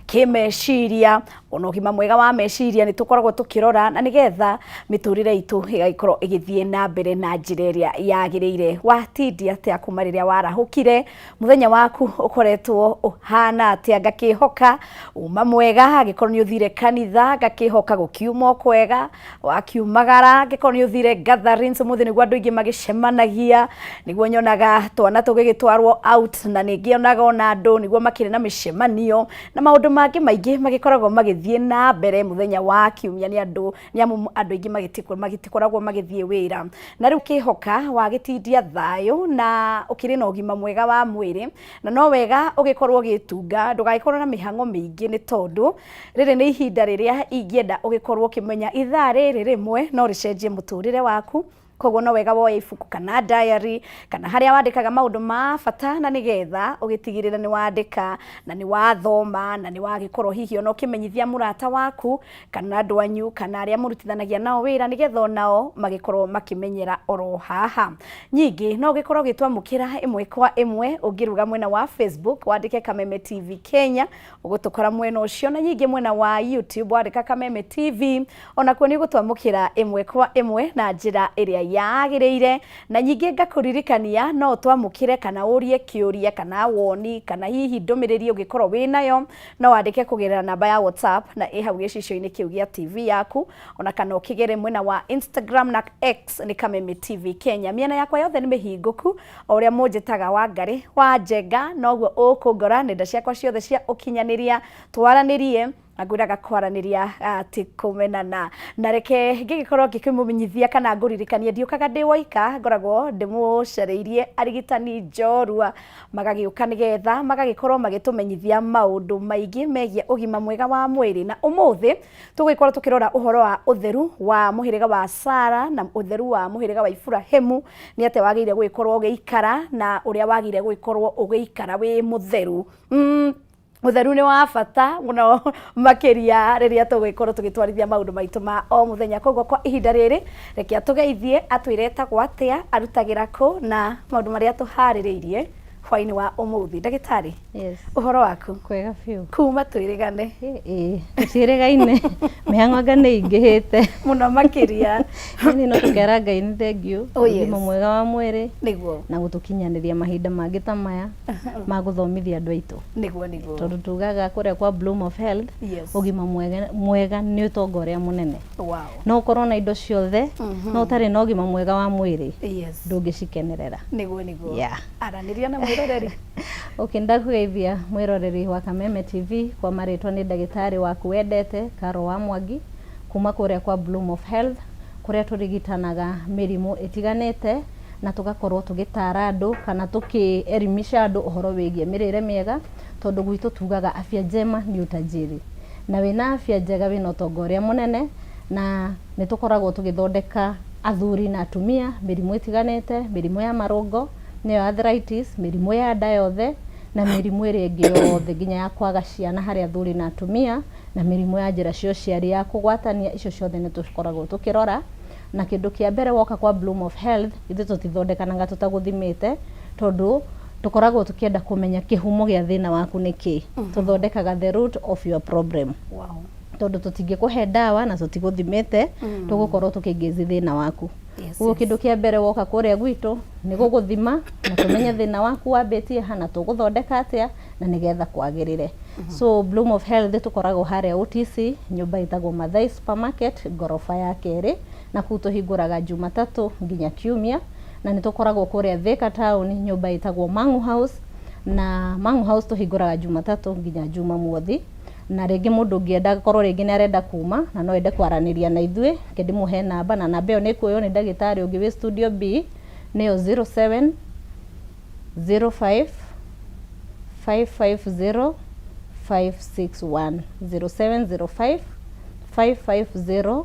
Kĩmeciria ona ũgima mwega wa meciria nĩ tũkoragwo tũkĩrora, na nĩgetha mĩtũrĩre itũ ĩgagĩkorwo ĩgĩthiĩ na mbere na njĩra ĩrĩa yagĩrĩire. Watindia atĩa kuma rĩrĩa warahũkire? Mũthenya waku ũkoretwo ũhana atĩa? Ngakĩhoka uma mwega. Angĩkorwo nĩ ũthire kanitha, ngakĩhoka gũkiuma o kwega. Wakiumagara, angĩkorwo nĩ ũthire gatherings, ũmũthĩ nĩguo andũ aingĩ magĩcemanagia, nĩguo nyonaga twana tũgĩgĩtwarwo out, na ningĩ ona andũ nĩguo makĩrĩ na mĩcemanio na maũndũ mangĩ maingĩ magĩkoragwo magĩthiĩ na mbere mũthenya wa kiumia, nĩ andũ nĩ amu andũ aingĩ magĩtikoragwo magĩthiĩ wĩra. Na rĩu kĩhoka wagĩtindia thayũ na ũkĩrĩ na ũgima mwega wa mwĩrĩ, na no wega ũgĩkorwo ũgĩtunga ndũgagĩkorwo na mĩhang'o mĩingĩ, nĩ tondũ rĩrĩ nĩ ihinda rĩrĩa ingĩenda ũgĩkorwo ũkĩmenya ithaa rĩrĩ rĩmwe no rĩcenjie mũtũrĩre waku. Koguo no wega woe ibuku kana diary kana harĩa wandĩkaga maũndũ ma bata, na nĩgetha ũgĩtigĩrĩre nĩ wandĩka na nĩ wathoma na nĩ wagĩkorwo hihi ona ũkĩmenyithia mũrata waku kana andũ anyu kana arĩa mũrutithanagia nao wĩra, nĩgetha onao magĩkorwo makĩmenyera oro haha. Nyingĩ no ũgĩkorwo ũgĩtwamũkĩra ĩmwe kwa ĩmwe ũngĩruga mwena wa Facebook, wandĩke Kameme TV Kenya, ũgũtũkora mwena ũcio, na nyingĩ mwena wa YouTube wandĩka Kameme TV, onakuo nĩ ũgũtwamũkĩra ĩmwe kwa ĩmwe na njĩra ĩrĩa yagĩrĩire. Na nyingĩ ngakũririkania no ũtwamũkĩre kana ũrie kĩũria kana woni kana hihi ndũmĩrĩri ũngĩkorwo wĩnayo, no wandĩke kũgerera namba ya WhatsApp na ĩ hau gĩcicio-inĩ kĩu gĩa TV yaku, ona kana ũkĩgere mwena wa Instagram na X nĩ Kameme TV Kenya. Mĩena yakwa yothe nĩ mĩhingũku, o ũrĩa mũnjĩtaga Wangarĩ wa Njenga noguo ũkũngora nenda ciakwa ciothe cia ũkinyanĩria, twaranĩrie, na ngwĩraga kwaranĩria ti kũmenana. Na reke ngĩgĩkorwo ngĩkĩmũmenyithia kana ngũririkanie ndiũkaga ndĩ woika, ngoragwo ndĩmũcarĩirie arigitani njorua magagĩũka nĩgetha magagĩkorwo magĩtũmenyithia maũndũ maingĩ megiĩ ũgima mwega wa mwĩrĩ. Na ũmũthĩ tũgũgĩkorwo tũkĩrora ũhoro wa ũtheru wa mũhĩrĩga wa Sara na ũtheru wa mũhĩrĩga wa Iburahĩmu, nĩ atĩa wagĩrĩire gũgĩkorwo ũgĩikara na ũrĩa wagĩrĩire gũgĩkorwo ũgĩikara wĩ mũtheru. Ũtheru nĩ wa bata mũno makĩria rĩrĩa tũgũgĩkorwo tũgĩtwarithia maũndũ maitũ ma o mũthenya. Koguo kwa ihinda rĩrĩ reke atũgeithie, atwĩre etagwo atĩa, arutagĩra kũ na maũndũ marĩa tũharĩrĩirie hwainĩ wa ũmũthĩ. Ndagĩtarĩ, Yes. ũhoro waku? Kwega biũ. Kuma twĩrĩgane. Ĩĩ, tũtiĩrĩgaine. Mĩhang'o anga nĩ ĩingĩhĩte. Mũno makĩria. Ĩni no tũkera Ngai nĩ thengiũ. Oh, yes. Ũgima mwega wa mwĩrĩ. Nĩguo. Na gũtũkinyanĩria mahinda mangĩ ta maya ma gũthomithia andũ aitũ. Nĩguo. Tondũ tugaga kũrĩa kwa Bloom of Health, ũgima mwega, mwega nĩ ũtonga ũrĩa mũnene. No ũkorwo na indo ciothe, no ũtarĩ na ũgima mwega wa mwĩrĩ, ndũngĩcikenerera. Nĩguo. Yeah. Aranĩria na mwĩroreri. Okay, ndakũgeithia mwĩroreri wa Kameme TV, kwa marĩtwa nĩ ndagĩtarĩ waku wendete Caro wa Mwangi kuma kũrĩa kwa Bloom of Health, kũrĩa tũrigitanaga mĩrimũ ĩtiganĩte na tũgakorwo tũgĩtara andũ kana tũkĩelimisha andũ ũhoro wĩgiĩ mĩrĩre mĩega, tondũ gwitũ tugaga afya njema ni utajiri, na wĩna afya njega wĩna ũtonga ũrĩa mũnene. Na nĩ tũkoragwo tũgĩthondeka athuri na atumia mĩrimũ ĩtiganĩte, mĩrimũ ya marũngo nĩyo arthritis, mĩrimũ ya nda yothe na mĩrimũ ĩrĩa ĩngĩ yothe nginya ya kwaga ciana harĩ athuri na atumia, na mĩrimũ ya njĩra cia ũciari ya kũgwatania, icio ciothe nĩ tũkoragwo tũkĩrora. Na kĩndũ kĩa mbere woka kwa Bloom of Health, ithuĩ tũtithondekanaga tũtagũthimĩte, tondũ tũkoragwo tũkĩenda kũmenya kĩhumo gĩa thĩna waku nĩ kĩ. Tũthondekaga the root of your problem. Tondũ tũtingĩkũhe ndawa na tũtigũthimĩte, tũgũkorwo tũkĩngĩzi thĩna waku. Koguo kĩndũ kĩa mbere woka kũrĩa gwitũ nĩ gũgũthima na tũmenye thĩna waku wambĩtie ha na tũgũthondeka atĩa na nĩgetha kwagĩrĩre. So Bloom of Health tũkoragwo harĩa OTC, nyũmba ĩtagwo Mathai Supermarket, ngoroba ya kerĩ, na kũu tũhingũraga Jumatatũ nginya Kiumia. Na nĩ tũkoragwo kũrĩa Thika town, nyũmba ĩtagwo Mangu House, na Mangu House tũhingũraga Jumatatũ nginya Jumamothi. Na rĩngĩ mũndũ ũngĩenda akorwo rĩngĩ nĩ arenda kuma na no ende kwaranĩria na ithuĩ, reke ndĩmũhe namba, na namba ĩyo nĩ ĩkuoywo nĩ ndagĩtarĩ ũngĩ wĩ studio B, nĩyo 07 05 550 561, 0705 550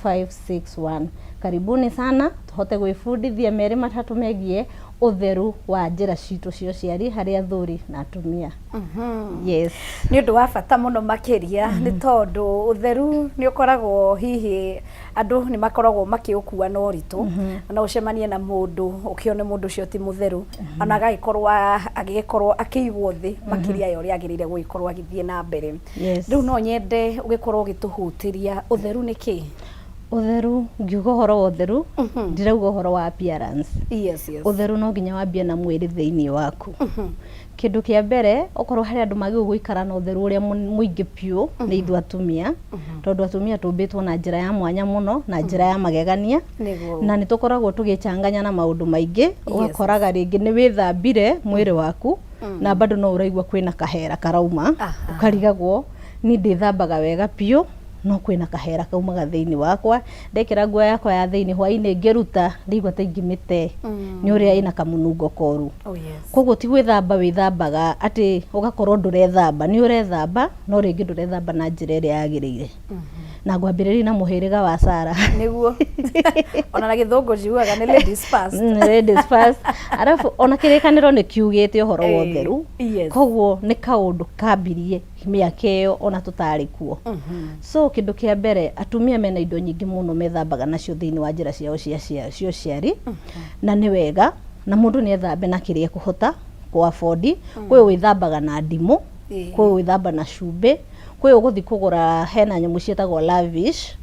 561. Karibuni sana tũhote gwĩbundithia merĩ matatũ megiĩ Ũtheru wa njĩra citũ cia ũciari harĩ athuri na atumia. Yes. Nĩ ũndũ wa bata mũno makĩria nĩ tondũ ũtheru nĩ ũkoragwo hihi andũ nĩ makoragwo makĩũkua na ũritũ, na no ũcemanie na mũndũ ũkĩone mũndũ ũcio ti mũtheru, ona agagĩkorwo agĩgĩkorwo akĩigwo thĩ makĩria ya ũrĩa agĩrĩire gũgĩkorwo agĩthiĩ na mbere. Rĩu no nyende ũgĩkorwo ũgĩtũhutĩria ũtheru nĩ kĩĩ? Ũtheru, ngiuga ũhoro wa ũtheru, ndirauga ũhoro wa appearance. Ũtheru no nginya wambie na mwĩrĩ thĩinĩ waku. Kĩndũ kĩa mbere, okorwo harĩ andũ magĩrĩirwo gũikara na ũtheru ũrĩa mũingĩ biũ, nĩ ithuĩ atumia, tondũ atumia tũmbĩtwo na njĩra ya mwanya mũno, na njĩra ya magegania, na nĩ tũkoragwo tũgĩchanganya na maũndũ maingĩ, ũgakoraga rĩngĩ nĩ wĩthambire mwĩrĩ waku, na bado no ũraigua kwĩna kahera karauma, ũkarigagwo niĩ ndĩthambaga wega biũ, no kwĩna kahera kaumaga thĩinĩ wakwa, ndekĩra nguo yakwa ya thĩinĩ hwainĩ ngĩruta ndaigua ta ingĩmĩte nĩ ũrĩa ĩna kamũnungo koru. Oh, yes. Koguo ti gwĩthamba wĩthambaga atĩ ũgakorwo ndũrethamba, nĩ ũrethamba no rĩngĩ ndũrethamba na njĩra ĩrĩa yagĩrĩire. Na ngwambĩrĩria na mũhĩrĩga wa Sarah. Nĩguo. Ona na gĩthũngũ njiugaga nĩ ladies first. Ladies first. Arabu ona kĩrĩkanĩro nĩ kiugĩte ũhoro wa ũtheru. Koguo nĩ kaũndũ kambirie mĩaka ĩyo ona tũtarĩ kuo. So kĩndũ kĩa mbere, atumia mena indo nyingĩ mũno methambaga nacio thĩinĩ wa njĩra ciao cia cia ũciari, na nĩ wega, na mũndũ nĩ ethambe na kĩrĩa ekũhota kũ afford. Kwĩ wĩthambaga na ndimũ, kwĩ wĩthamba na cumbĩ, kwĩ ũgũthiĩ kũgũra hena nyamũ ciĩtagwo lavish,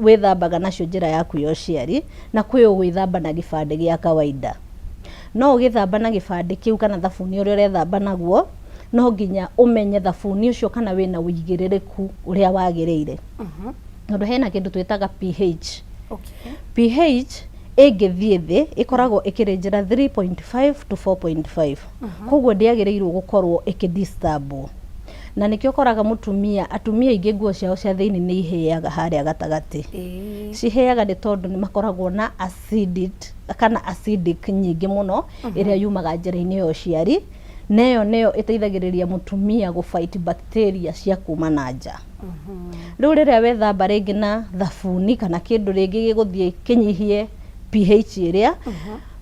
wĩthambaga nacio njĩra yaku ya ũciari, na kwĩ ũgwĩthamba na gĩbandĩ gĩa kawaida. No ũgĩthamba na gĩbandĩ kĩu kana thabuni ũrĩa ũrethamba naguo, no nginya ũmenye thabuni ũcio kana wĩna ũigĩrĩrĩku ũrĩa wagĩrĩire. Tondũ hena kĩndũ twĩtaga pH. pH ĩngĩthiĩ thĩ ĩkoragwo ĩkĩrĩnjĩra 3.5 to 4.5. Koguo ndĩagĩrĩirwo gũkorwo ĩkĩ disturb wo. Na nĩkĩo ũkoraga mũtumia, atumia aingĩ nguo ciao cia thĩinĩ nĩ ihĩaga harĩa gatagatĩ. Cihĩaga nĩ tondũ nĩ makoragwo na acidic kana acidic nyingĩ mũno ĩrĩa yumaga njĩra-inĩ ya ũciari. Na ĩyo nĩyo ĩteithagĩrĩria mũtumia gũ fight bacteria cia kuma na nja. Rĩu rĩrĩa wethamba rĩngĩ na thabuni kana kĩndũ rĩngĩ gĩgũthiĩ kĩnyihie pH ĩrĩa,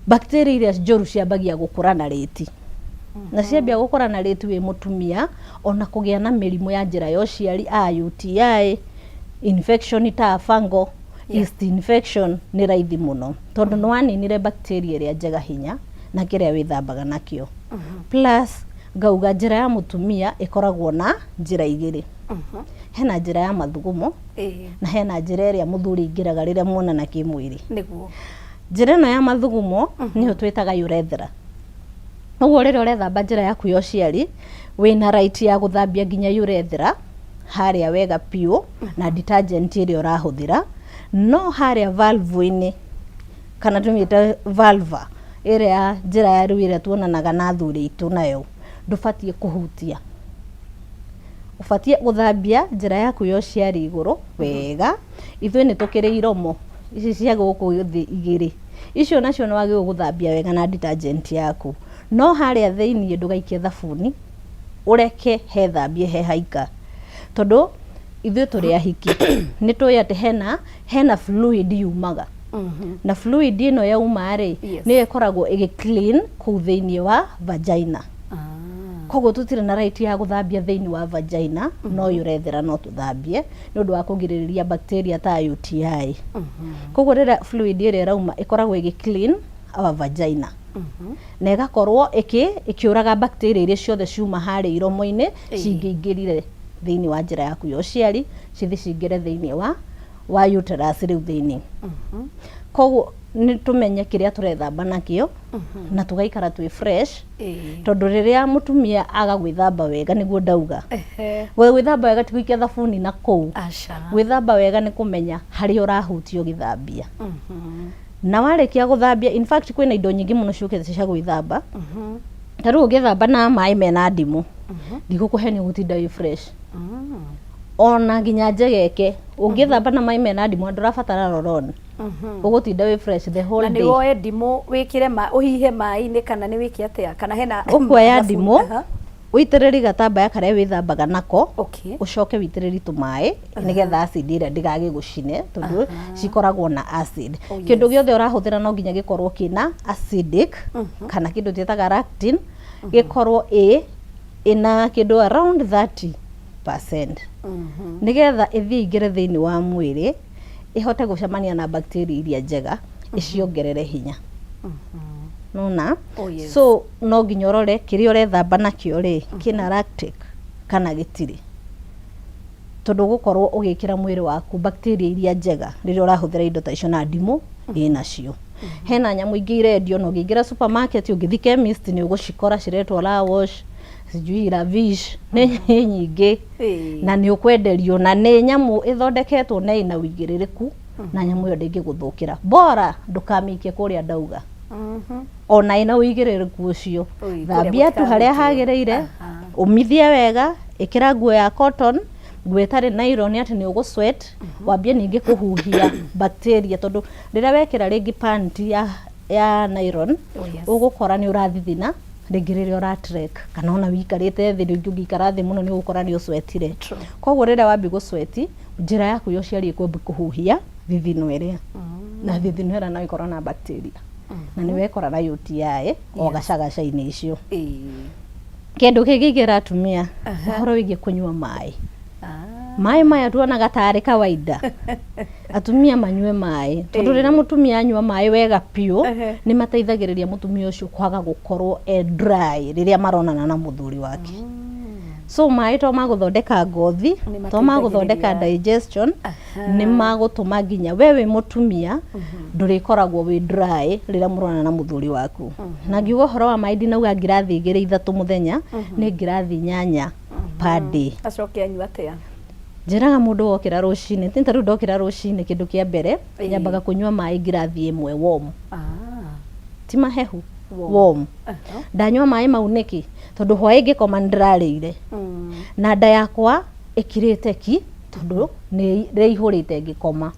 bacteria iria njũru ciambagia gũkũra na rĩti. Na ciambia gũkũra na rĩti wĩ mũtumia, ona kũgĩa na mĩrimũ ya njĩra ya ũciari a UTI, infection ta fungal, yeast infection nĩ raithi mũno. Tondũ nĩ waninire bacteria ĩrĩa njega hinya na kĩrĩa wĩthambaga nakĩo. Plus ngauga njĩra ya mũtumia ĩkoragwo na njĩra igĩrĩ. Hena njĩra ya mathugumo na hena njĩra ĩrĩa mũthuri aingĩraga rĩrĩa muonana kĩmwĩrĩ. Njĩra ĩno ya mathugumo nĩyo twĩtaga urethra. Ũguo rĩrĩa ũrethamba njĩra yaku ya ũciari, wĩna right ya gũthambia nginya urethra harĩa wega biũ na detergent ĩrĩa ũrahũthĩra, no harĩa valve-inĩ kana tũmĩte vulva ĩrĩa ya njĩra ya rĩu ĩrĩa tuonanaga na athuri aitũ nayo, ndũbatiĩ kũhutia. Ũbatiĩ gũthambia njĩra yaku ya ũciari igũrũ wega. Ithuĩ nĩ tũkĩrĩ iromo ici cia gũkũ thĩ igĩrĩ, icio nacio nĩ wagĩrĩirwo gũthambia wega na detergent yaku. No harĩa thĩiniĩ ndũgaikie thabuni, ũreke hethambie he haika. Tondũ ithuĩ tũrĩ ahiki, nĩ tũĩ atĩ hena fluid yumaga. Na fluid ĩno yauma rĩ, nĩyo ĩkoragwo ĩgĩ clean kũu thĩiniĩ wa vagina. Koguo tũtirĩ na right ya gũthambia thĩiniĩ wa vagina, no urethra no tũthambie nĩ ũndũ wa kũgirĩrĩria bacteria ta UTI. Koguo rĩrĩa fluid ĩrĩa ĩrauma ĩkoragwo ĩgĩ clean our vagina. Na ĩgakorwo ĩkĩũraga bacteria iria ciothe ciuma harĩa iromo-inĩ cingĩingĩrire thĩiniĩ wa njĩra yaku ya ũciari, cithiĩ cingĩre thĩiniĩ wa uterus rĩu thĩiniĩ. Koguo nĩ tũmenye kĩrĩa tũrethamba nakĩo na tũgaikara twĩ fresh, tondũ rĩrĩa mũtumia aga gwĩthamba wega, nĩguo ndauga gwĩthamba wega ti gũikia thabuni na kũu. Gwĩthamba wega nĩ kũmenya harĩa ũrahutia ũgĩthambia. Na warĩkia gũthambia, in fact kwĩna indo nyingĩ mũno ciũkĩte cia gwĩthamba. Ta rĩu ũngĩthamba na maĩ mena ndimũ, ndigũkũhenia ũgũtinda wĩ fresh. Ona nginya njegeke, ũngĩthamba na maĩ mena ndimũ ndũrabatara roll-on. Ũgũtinda wĩ fresh the whole day. Na nĩ woe ndimũ wĩkĩre ũhihe maĩ-inĩ kana nĩ wĩke atĩa? Kana hena Ũkuoya ndimũ, Ũitĩrĩri gatambaya karĩa wĩthambaga nako. Okay. Ũcoke wĩitĩrĩri tũmaĩ nĩgetha acid ĩrĩa ndĩgagĩgũcine, tondũ cikoragwo na acid. Oh, Kĩndũ gĩothe ũrahũthĩra no nginya gĩkorwo kĩna acidic kana kĩndũ twĩtaga lactin, gĩkorwo ĩna kĩndũ around 30% nĩgetha ĩthiĩ ingĩre thĩinĩ wa mwĩrĩ, ĩhote gũcemania na bacteria iria njega, ĩciongerere hinya nona. Oh, yes. So no nginya ũrore kĩrĩa ũrethamba nakĩo rĩ, kĩna lactic kana gĩtirĩ, tondũ ũgũkorwo ũgĩkĩra mwĩrĩ waku bacteria iria njega rĩrĩa ũrahũthĩra indo ta icio. Na ndimũ ĩnacio, hena nyamũ ingĩ irendio, na ũngĩingĩra supermarket, ũngĩthiĩ chemist, nĩ ũgũcikora ciretwo La Wash, sijui Lavish, nĩ nyingĩ. Na nĩ ũkwenderio, na nĩ nyamũ ĩthondeketwo na ĩna ũigĩrĩrĩku, na nyamũ ĩyo ndĩngĩgũthũkĩra, bora ndũkamĩikie kũrĩa ndauga. Ona ĩna ũigĩrĩrĩku ũcio. Oi, kũrĩa Thambia tu harĩa gũtikanahutio. hagĩrĩire, ũmithie wega, ĩkĩra nguo ya cotton, nguo ĩtarĩ nylon atĩ nĩ ũgũ sweat, wambie ningĩ kũhuhia bacteria, tondũ rĩrĩa wekĩra rĩngĩ panty ya nylon, Oh, yes. ũgũkora nĩ ũrathithina rĩngĩ rĩrĩa ũra trek, kana ona wĩikarĩte thĩ, rĩngĩ ũngĩikara thĩ mũno nĩ ũgũkora nĩ ũcwetire. True. Koguo rĩrĩa wambi gũcweti, njĩra yaku ya ũciari ĩkwambi kũhuhia thithino ĩrĩa, na thithino ĩrĩa no ĩkorwo na bacteria, na nĩ wekora na UTI o gacagaca-inĩ icio. Kĩndũ kĩngĩ ingĩra atumia, ũhoro wĩgiĩ kũnyua maĩ. Maĩ maya tuonaga tarĩ kawaida, atumia manyue maĩ, tondũ rĩrĩa mũtumia anyua maĩ wega biũ, nĩ mateithagĩrĩria mũtumia ũcio kwaga gũkorwo e dry rĩrĩa maronana na mũthuri wake. So maĩ to magũthondeka ngothi, Nĩ to magũthondeka mateithagĩrĩria. digestion, nĩ magũtũma nginya we wĩ mũtumia ndũrĩkoragwo wĩ dry rĩrĩa mũronana na mũthuri waku. Na ngiuga ũhoro wa maĩ, ndinauga ngirathi 2, 3 mũthenya, nĩ ngirathi 8 per day. Acoke anyua atĩa? Njĩraga mũndũ wokĩra rũcinĩ, ti ta rĩu ndokĩra rũcinĩ, kĩndũ kĩa mbere nyambaga kũnyua maĩ ngirathi 1 warm, ti mahehu. Warm. Warm. Ndanyua maĩ mau nĩkĩ? Tondũ hwaĩ ngĩkoma nĩ ndĩrarĩire na nda yakwa ĩkirĩte ki, tondũ nĩ rĩihũrĩte ngĩkoma.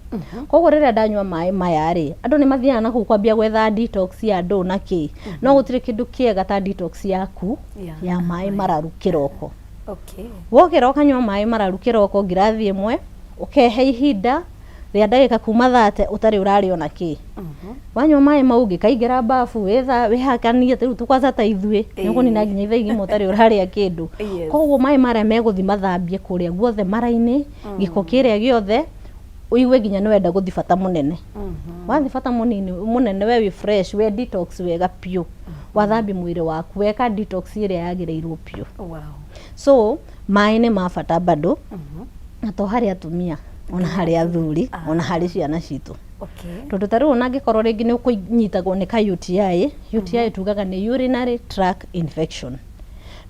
Koguo rĩrĩa ndanyua maĩ maya rĩ, andũ nĩ mathiaga na kũu kwambia gwetha detox ya ndũ na kĩ, no gũtirĩ kĩndũ kĩega ta detox yaku ya maĩ mararu kĩroko. Wokĩra ũkanyua maĩ mararu kĩroko ngirathi 1, ũkehe ihinda rĩa ndagĩka kuma 30 ũtarĩ ũrarĩa ona kĩ. Wanyua maĩ mau, ũngĩkaingĩra bafu wĩtha wĩhakanie, rĩu tu kwanza ta ithuĩ nĩ ũkũnina nginya ithaa igima ũtarĩ ũrarĩa kĩndũ. Koguo maĩ marĩa megũthi mathambie kũrĩa guothe mara-inĩ, gĩko kĩrĩa gĩothe, ũigue nginya nĩ wenda gũthi bata mũnene. Wathi bata mũnini mũnene, we wĩ fresh, we detox wega biũ, wathambia mwĩrĩ waku, weka detox ĩrĩa yagĩrĩirwo biũ. So maĩ nĩ ma bata bado, na to harĩ atumia, ona harĩ athuri, ona harĩ ciana citũ. Tondũ ta rĩu ona angĩkorwo rĩngĩ nĩ ũkũnyitagwo nĩ ka UTI, UTI tugaga nĩ urinary tract infection,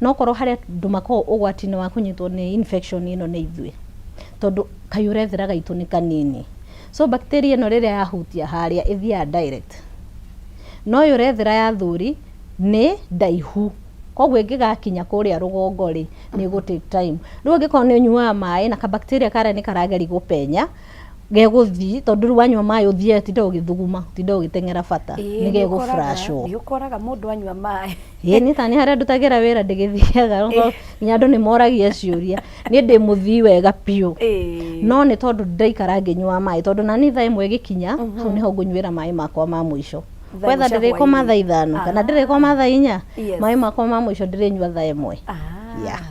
no korwo harĩa andũ makoragwo ũgwati-inĩ wa kũnyitwo nĩ infection ĩno nĩ ithuĩ, tondũ kayurethra gaitũ nĩ kanini. So bacteria ĩno rĩrĩa yahutia harĩa, ĩthiaga direct, no urethra ya athuri nĩ ndaihu, koguo ĩngĩgakinya kũrĩa rũgongo rĩ, nĩ ĩgũ take time. Rĩu angĩkorwo nĩ ũnyuaga maĩ na kabacteria karĩa nĩ karageria gũpenya, gegũthiĩ, tondũ rĩu wanyua maĩ ũthiĩ ũtinde ũgĩthuguma, ũtinde ũgĩteng'era bata, nĩ gegũ flush wo. Nĩ ũkoraga mũndũ anyua maĩ. Ĩĩ, niĩ ta nĩ harĩa ndutagĩra wĩra ndĩgĩthiaga, nginya andũ nĩ moragia ciũria, niĩ ndĩ mũthii wega biũ, no nĩ tondũ ndaikara ngĩnyuaga maĩ, tondũ nani thaa 1 ĩgĩkinya, hau nĩho ngũnyuĩra maĩ makwa ma mũico. Thaa Wetha ĩmwe cia ndĩrĩkoma hwaĩ-inĩ. thaa 5 kana ndĩrĩkoma thaa 4, maĩ makwa ma mũico ndĩrĩnyua thaa 1. Yeah.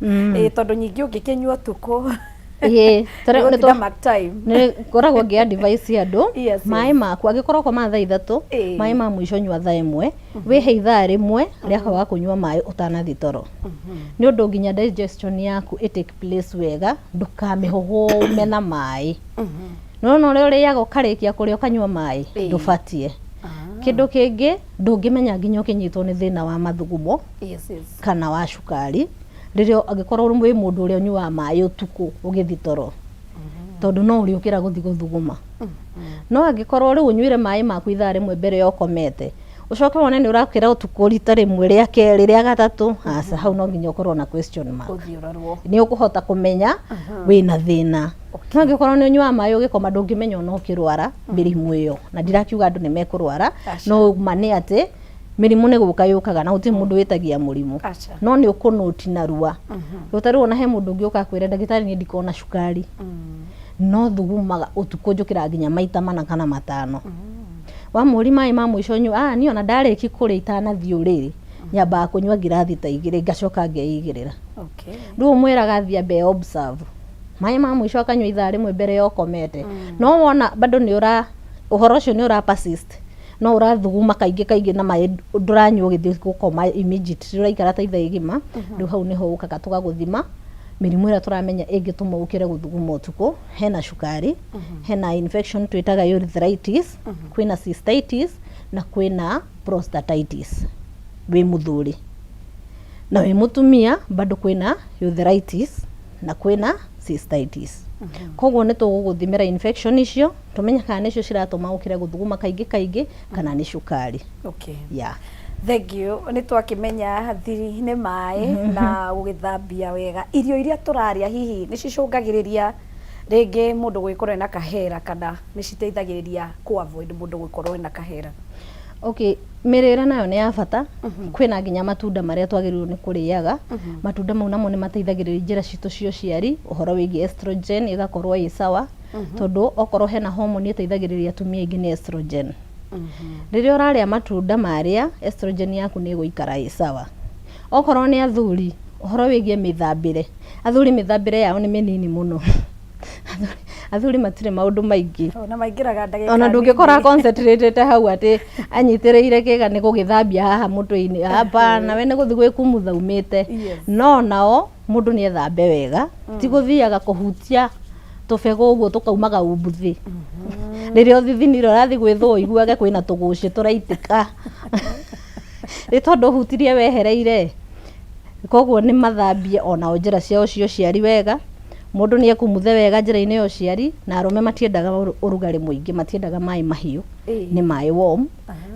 Ĩĩ, tondũ nyingĩ ũngĩkĩnyua ũtukũ, Ĩĩ, nĩ ũgũtinda mark time. Nĩ ngoragwo ngĩ advise andũ, maĩ maku angĩkorwo koma thaa 3, maĩ ma mũico nyua thaa 1, wĩhe ithaa 1 rĩa kwaga kũnyua maĩ ũtanathiĩ toro, nĩ ũndũ nginya digestion yaku ĩ take place wega, ndũkamĩhũhũme na maĩ. Nĩwona ũrĩa ũrĩaga ũkarĩkia kũrĩa ũkanyua maĩ? Ndũbatiĩ. Kĩndũ kĩngĩ, ndũngĩmenya nginya ũkĩnyitwo nĩ thĩna wa mathugumo kana wa cukari, rĩrĩa angĩkorwo wĩ mũndũ ũrĩa ũnyuaga maĩ ũtukũ ũgĩthiĩ toro, tondũ no ũrĩũkĩra gũthiĩ gũthuguma. No angĩkorwo rĩu ũnyuire maĩ maku ithaa 1 mbere ya ũkomete, ũcoke wone nĩ ũrakĩra ũtukũ rita rĩmwe, rĩa kerĩ, rĩa gatatũ, aca, hau no nginya ũkorwo na question mark. Ũthiĩ ũrorwo. Nĩ ũkũhota kũmenya wĩna thĩna. No angĩkorwo nĩ ũnyuaga maĩ ũgĩkoma, ndũngĩmenya ona ũkĩrwara mĩrimũ ĩyo. Na ndirakiuga andũ nĩ mekũrwara, Aca. no ma nĩ atĩ Mĩrimũ nĩ gũka yũkaga na gũtirĩ mũndũ wĩtagia mũrimũ. Aca. No nĩ ũkũnũti narua. Rĩu ta rĩu ona he mũndũ ũngĩ ũka akwĩre, ndagĩtarĩ, niĩ ndikona cukari, no thugumaga ũtukũ, njũkĩraga nginya maita mana kana matano. Wamũri maĩ ma mũico nyua, ah, niĩ ona ndarĩki kũrĩa, itanathiĩ ũrĩrĩ, nyambaga kũnyua ngirathi ta igĩrĩ, ngacoka ngeigĩrĩra. Rĩu ũmwĩraga athiĩ ambe observe maĩ ma mũico akanyua ithaa rĩmwe mbere ya ũkomete. No wona bado nĩ ũra ũhoro ũcio nĩ ũra persist, no ũrathuguma kaingĩ kaingĩ na maĩ ndũranyua ũgĩthiĩ gũkoma immediately, ũraikara ta ithaa igima, rĩu hau nĩho ũkaga tũgagũthima mĩrimũ ĩrĩa tũramenya ĩngĩtũma ũkĩre gũthuguma ũtukũ. Hena cukari, hena infection twĩtaga urethritis, kwĩna cystitis na kwĩna prostatitis wĩ mũthuri, na wĩ mũtumia bado kwĩna urethritis na kwĩna cystitis. Koguo nĩ tũgũgũthimĩra infection icio tũmenye kana nĩcio ciratũma ũkĩre gũthuguma kaingĩ kaingĩ kana nĩ cukari. Yeah. Thank you. Nĩ twakĩmenya thiri nĩ maĩ na gũgĩthambia wega. Irio iria tũrarĩa hihi nĩ cicũngagĩrĩria rĩngĩ mũndũ gũgĩkorwo ena kahera, kana nĩ citeithagĩrĩria kũ avoid mũndũ gũkorwo ena kahera? Okay, mĩrĩre nayo nĩ ya bata. Kwĩna nginya matunda marĩa twagĩrĩirwo nĩ kũrĩaga. Matunda mau namo nĩ mateithagĩrĩria njĩra citũ cia ũciari, ũhoro wĩgiĩ estrogen ĩgakorwo ĩ sawa, tondũ okorwo hena hormone ĩteithagĩrĩria atumia aingĩ nĩ estrogen. Rĩrĩa ũrarĩa matunda marĩa, estrogen yaku nĩ ĩgũikara ĩ sawa. Okorwo nĩ athuri, ũhoro wĩgiĩ mĩthambĩre, athuri mĩthambĩre yao nĩ mĩnini mũno. Athuri matirĩ maũndũ maingĩ. Ona maingĩraga ndagĩka Ona ndũngĩkora nini. Concentrated hau atĩ anyitĩrĩire kĩga nĩ gũgĩthambia haha mũtwe-inĩ, hapana, we nĩ gũthiĩ gwĩkumutha umĩte. No nao mũndũ nĩ ethambe wega, ti gũthiaga kũhutia tũbegũ ũguo tũkaumaga umbuthĩ rĩrĩa ũthithinire, ũrathiĩ gwĩthũa ũiguage kwĩna tũgũcĩ tũraitĩka nĩ tondũ ũhutirie wehereire. Koguo nĩ mathambie onao njĩra ciao cia ũciari wega. Mũndũ nĩ ekumuthe wega njĩra-inĩ ya ũciari. Na arũme matiendaga ũrugarĩ mũingĩ, matiendaga maĩ mahiũ, nĩ maĩ warm,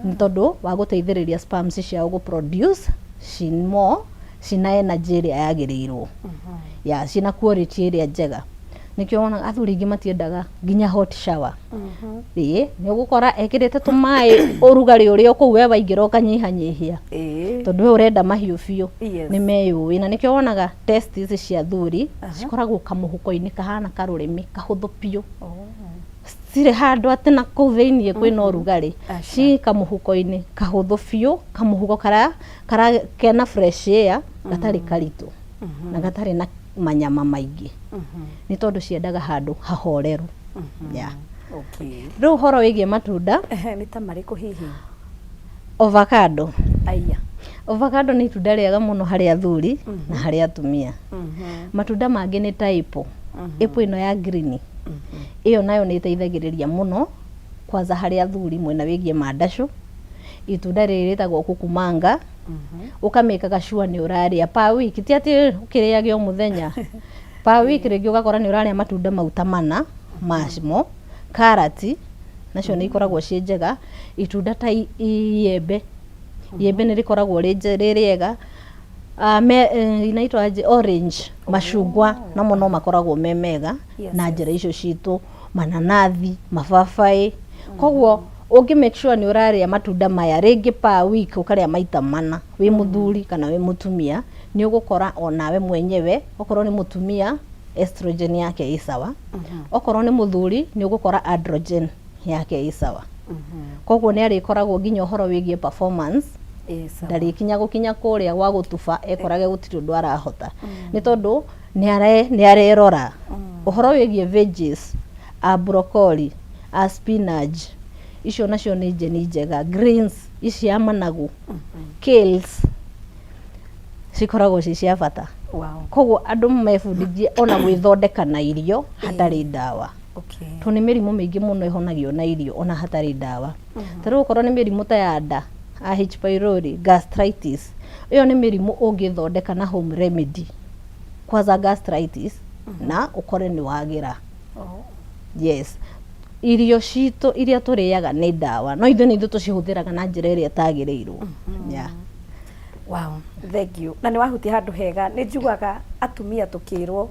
nĩ tondũ wa gũteithĩrĩria sperms ciao gũ produce ci more, cina energy ĩrĩa yagĩrĩirwo ya cina quality ĩrĩa njega. Nĩkĩo wonaga athuri aingĩ matiendaga nginya hot shower. Ĩĩ, nĩ ũgũkora ekĩrĩte tũmaĩ ũrugarĩ ũrĩa kũu we waingĩra ũkanyihanyihia, tondũ we ũrenda mahiũ biũ. Nĩ meyũĩ, na nĩkĩo wonaga testis cia athuri cikoragwo kamũhuko-inĩ kahana karũrĩmĩ kahũthũ biũ. Citirĩ handũ atĩ na kũu thĩiniĩ kwĩna ũrugarĩ. Ci kamũhuko-inĩ kahũthũ biũ, kamũhuko kara, kara kena fresh air, gatarĩ karitũ na gatarĩ na manyama maingĩ, nĩ tondũ ciendaga handũ hahoreru, yeah. Rĩu ũhoro wĩgiĩ matunda. Ehe, nĩ ta marĩkũ hihi? Avocado. Aya. Avocado nĩ itunda rĩega mũno harĩ athuri na harĩ atumia. Matunda mangĩ nĩ ta apple, apple ĩno ya green, ĩyo nayo nĩ ĩteithagĩrĩria mũno kwanza harĩ athuri mwena wĩgiĩ mandacũ. Itunda rĩrĩ rĩtagwo kukumanga, ũkamĩkaga sure nĩ ũrarĩa per week, ti atĩ ũkĩrĩage o mũthenya, per week rĩngĩ ũgakora nĩ ũrarĩa matunda mau ta mana mamo. Karati nacio nĩ ikoragwo ciĩ njega. Itunda ta iembe, iembe nĩ rĩkoragwo rĩ rĩega. Inaitwa aje, orange, macungwa namo no makoragwo me mega na njĩra icio citũ, mananathi, mababaĩ. Koguo ũngĩ make sure nĩ ũrarĩa matunda maya rĩngĩ per week ũkarĩa maita mana, wĩ mũthuri kana wĩ mũtumia, nĩ ũgũkora onawe mwenyewe, okorwo nĩ mũtumia estrogen yake ĩ sawa, okorwo nĩ mũthuri nĩ ũgũkora androgen yake ĩ sawa. Koguo nĩ arĩkoragwo nginya ũhoro wĩgiĩ performance Ĩ sawa. Ndarĩkinya gũkinya kũrĩa gwa gũtuba ekorage gũtirĩ ũndũ arahota, nĩ tondũ nĩ arerora. Ũhoro wĩgiĩ veggies, a broccoli, a spinach, icio nacio nĩ njeni njega. Greens ici ya managu, kales, cikoragwo ci cia bata. Koguo andũ mebundithie ona gwĩthondeka na irio hatarĩ ndawa, tondũ nĩ mĩrimũ mĩingĩ mũno ĩhonagio na irio ona hatarĩ ndawa. Ta rĩu okorwo nĩ mĩrimũ ta ya nda, a H pylori, gastritis, ĩyo nĩ mĩrimũ ũngĩthondeka na home remedy, kwanza gastritis, na ũkore nĩ wagĩra. Yes, irio citũ iria tũrĩaga nĩ ndawa, no ithuĩ nĩ ithuĩ tũcihũthĩraga na njĩra ĩrĩa ĩtagĩrĩirwo, yeah. Wow, thank you. Na nĩ wahutia handũ hega. Nĩ njiguaga atumia tũkĩrwo,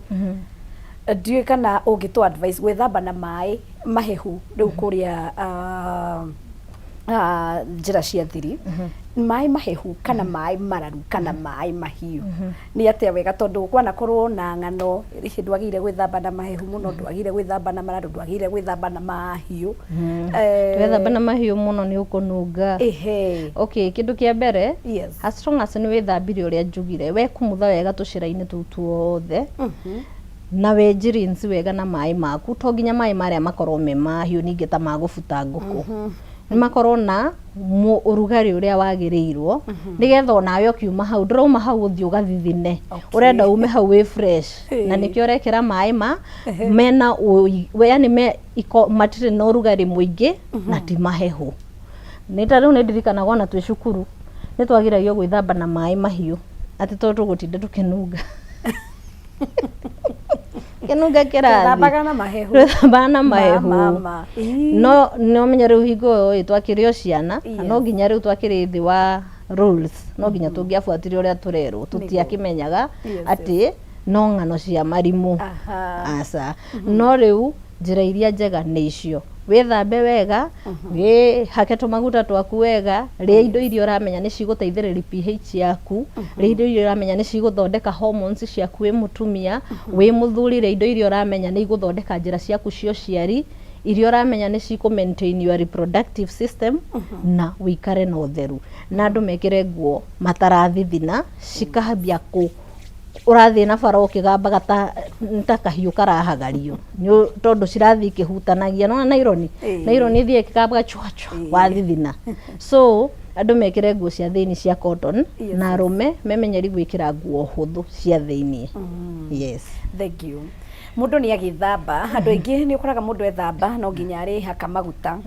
ndiũĩ kana ũngĩtũ advice gwĩthamba na maĩ mahehu rĩu kũrĩa njĩra cia thiri. Maĩ mahehu kana maĩ mararu kana maĩ mahiũ nĩ atĩa wega? Tondũ kwanakorwo na ng'ano hihi ndwagĩrĩire gwĩthamba na mahehu mũno, ndwagĩrĩire gwĩthamba na mararu, ndwagĩrĩire gwĩthamba na mahiũ. Wethamba na mahiũ mũno nĩ ũkũnunga. Okay, kĩndũ kĩa mbere, as long as nĩ wĩthambire ũrĩa njugire, wekumutha wega tũcĩra-inĩ tũu tuothe, na wenjirinsi wega na maĩ maku, to nginya maĩ marĩa makorwo me mahiũ ningĩ ta ma gũbuta ngũkũ, nĩ makorwo na ũrugarĩ ũrĩa wagĩrĩirwo, nĩgetha onawe ũkiuma hau ndũrauma hau ũthiĩ ũgathithine. Ũrenda ume hau wĩ fresh, na nĩkĩo ũrekĩra maĩ ma mena yani me iko matirĩ na ũrugarĩ mũingĩ na ti mahehu. Nĩ ta rĩu nĩ ndirikanaga ona twĩ cukuru nĩ twagiragio gwĩthamba na maĩ mahiũ atĩ tondũ tũgũtinda tũkĩnunga kĩnunga kĩrathi. Twethambaga na mahehu. Twethambaga na mahehu. Mama. No no menya rĩu hingo ĩyo ĩ twakĩrĩ o ciana, na no nginya rĩu twakĩrĩ thĩ wa rules, no nginya tũngĩabuatire ũrĩa tũrerwo. Tũtiakĩmenyaga atĩ no ng'ano cia marimũ. Aca. No rĩu njĩra iria njega nĩ icio: wĩthambe wega, wĩhake tũmaguta twaku wega, rĩa indo iria ũramenya nĩ cigũteithĩrĩria pH yaku, rĩa indo iria ũramenya nĩ cigũthondeka hormones ciaku wĩ mũtumia, wĩ mũthuri rĩa indo iria ũramenya nĩ igũthondeka njĩra ciaku cia ũciari, iria ũramenya nĩ cikũ maintain your reproductive system, na wĩikare na ũtheru, na andũ mekĩre nguo matarathithina cikambia kũ ũrathiĩ na bara ũkĩgambaga ta kahiũ karahagario tondũ cirathiĩ ikĩhutanagia nona naironi. Naironi ĩthiĩ ĩkĩgambaga chwa chwa wathithina. So andũ mekĩre nguo cia thĩinĩ cia cotton, na arũme memenyeri gwĩkĩra nguo hũthũ cia thĩinĩ. Yes. Thank you. Mũndũ nĩ agĩthamba, andũ aingĩ nĩ ũkoraga mũndũ ethamba no nginya arĩhaka maguta,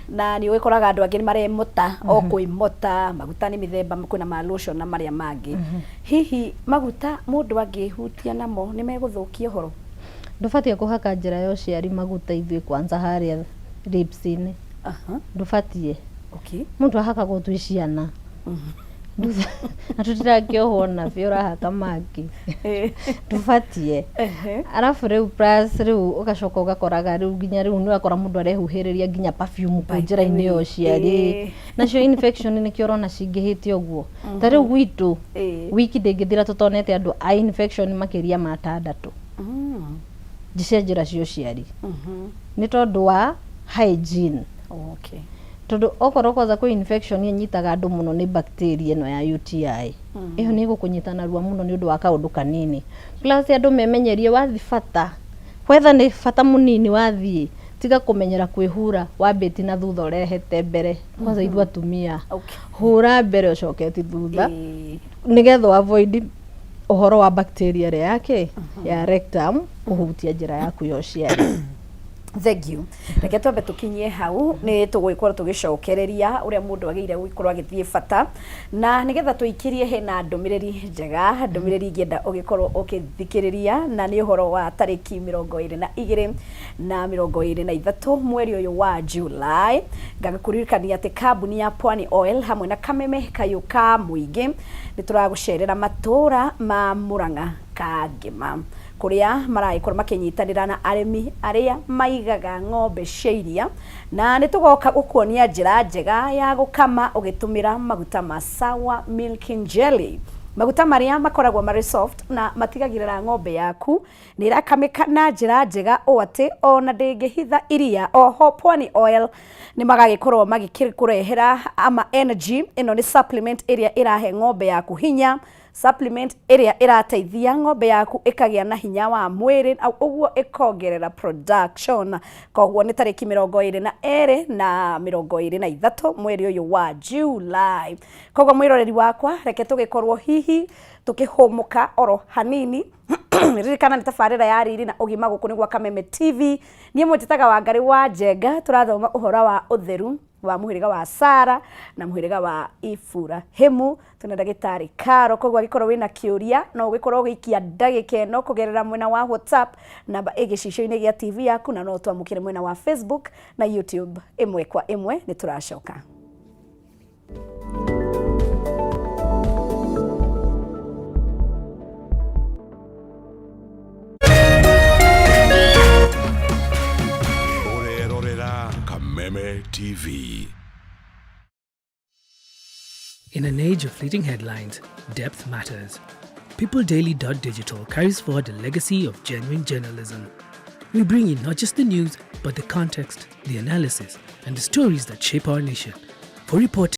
na nĩ ũgĩkoraga andũ angĩ nĩ maremota o kwĩmota maguta. Nĩ mĩthemba, kwĩna ma lotion na marĩa mangĩ. Hihi maguta mũndũ angĩhutia namo nĩ megũthũkia ũhoro? Ndũbatiĩ kũhaka njĩra ya ũciari maguta ithuĩ kwanza harĩa lips-inĩ. Ndũbatiĩ. Mũndũ ahakagwo twĩ ciana na tũtirakĩohwo nabĩ ũrahaka mangĩ, ndũbatiĩ. Arabu rĩu plus rĩu ũgacoka ũgakoraga rĩu nginya rĩu nĩ ũrakora mũndũ arehuhĩrĩria nginya perfume kũu njĩra-inĩ ya ũciari, nacio infection nĩkĩo ũrona cingĩhĩte ũguo. Ta rĩu gwitũ wiki ndĩngĩthira tũtonete andũ a infection makĩria ma atandatũ cia njĩra cia ũciari, nĩ tondũ wa hygiene. Tondũ okorwo kwanza kwĩ infection ĩnyitaga andũ mũno nĩ bacteria ĩno ya UTI, ĩyo nĩ ĩgũkũnyita narua mũno nĩ ũndũ wa kaũndũ kanini. Plus andũ memenyerie wathi bata wetha nĩ bata mũnini wathiĩ, tiga kũmenyera kwĩhura wambĩti na thutha ũrehete mbere. Kwanza ithuĩ atumia, hũra mbere ũcoketi thutha, nĩgetha avoid ũhoro wa bacteria ĩrĩa yake ya rectum kũhutia njĩra yaku ya ũciari. Thank you. Reke twambe tũkinyie hau, nĩ tũgũgĩkorwo tũgĩcokereria ũrĩa mũndũ agĩrĩire gũkorwo agĩthiĩ bata, na nĩgetha tũikĩrie hena ndũmĩrĩri njega, ndũmĩrĩri ingĩenda ũgĩkorwo ũkĩthikĩrĩria, na nĩ ũhoro wa tarĩki 22 na 23 mweri ũyũ wa July. Ngagĩkũririkania atĩ kambuni ya Pwani Oil hamwe na Kameme Kayũ ka Mũingĩ nĩ tũragũcerera matũra ma Mũrang'a Kangĩma, kũrĩa maragĩkorwo makĩnyitanĩra na arĩmi arĩa maigaga ng'ombe cia iria, na nĩ tũgoka gũkuonia njĩra njega ya gũkama ũgĩtũmĩra maguta ma Sawa Milking Jelly, maguta marĩa makoragwo marĩ soft na matigagĩrĩra ng'ombe yaku nĩ ĩrakamĩka na njĩra njega ũũ atĩ ona ndĩngĩhitha iria. Oho Pwani Oil nĩ magagĩkorwo magĩkũrehera ama energy. Ĩno nĩ supplement ĩrĩa ĩrahe ng'ombe yaku hinya, supplement ĩrĩa ĩrateithia ng'ombe yaku ĩkagĩa na hinya wa mwĩrĩ na ũguo ĩkongerera production. Koguo nĩ tarĩki 22 na 23 mweri ũyũ wa July. Koguo mwĩroreri wakwa, reke tũgĩkorwo hihi tũkĩhũmũka oro hanini. Ririkana nĩ tabarĩra ya Riri na Ũgima, gũkũ nĩ gwa Kameme TV. Niĩ mwĩtĩtaga Wangarĩ wa Njenga. Tũrathoma ũhoro wa ũtheru wa mũhĩrĩga wa Sara na mũhĩrĩga wa Iburahimu. Twĩna ndagĩtarĩ Karo, koguo angĩkorwo wĩna kĩũria no ũgĩkorwo ũgĩikia ndagĩka ĩno kũgerera mwena wa WhatsApp, namba ĩ gĩcicio-inĩ gĩa TV yaku, na no twamũkĩre mwena wa Facebook na YouTube ĩmwe kwa ĩmwe. Nĩ tũracoka. Ũrerorera Kameme TV. In an age of fleeting headlines, depth matters. Peopledaily.digital carries forward a legacy of genuine journalism. We bring you not just the news, but the context, the analysis, and the stories that shape our nation. For reporting,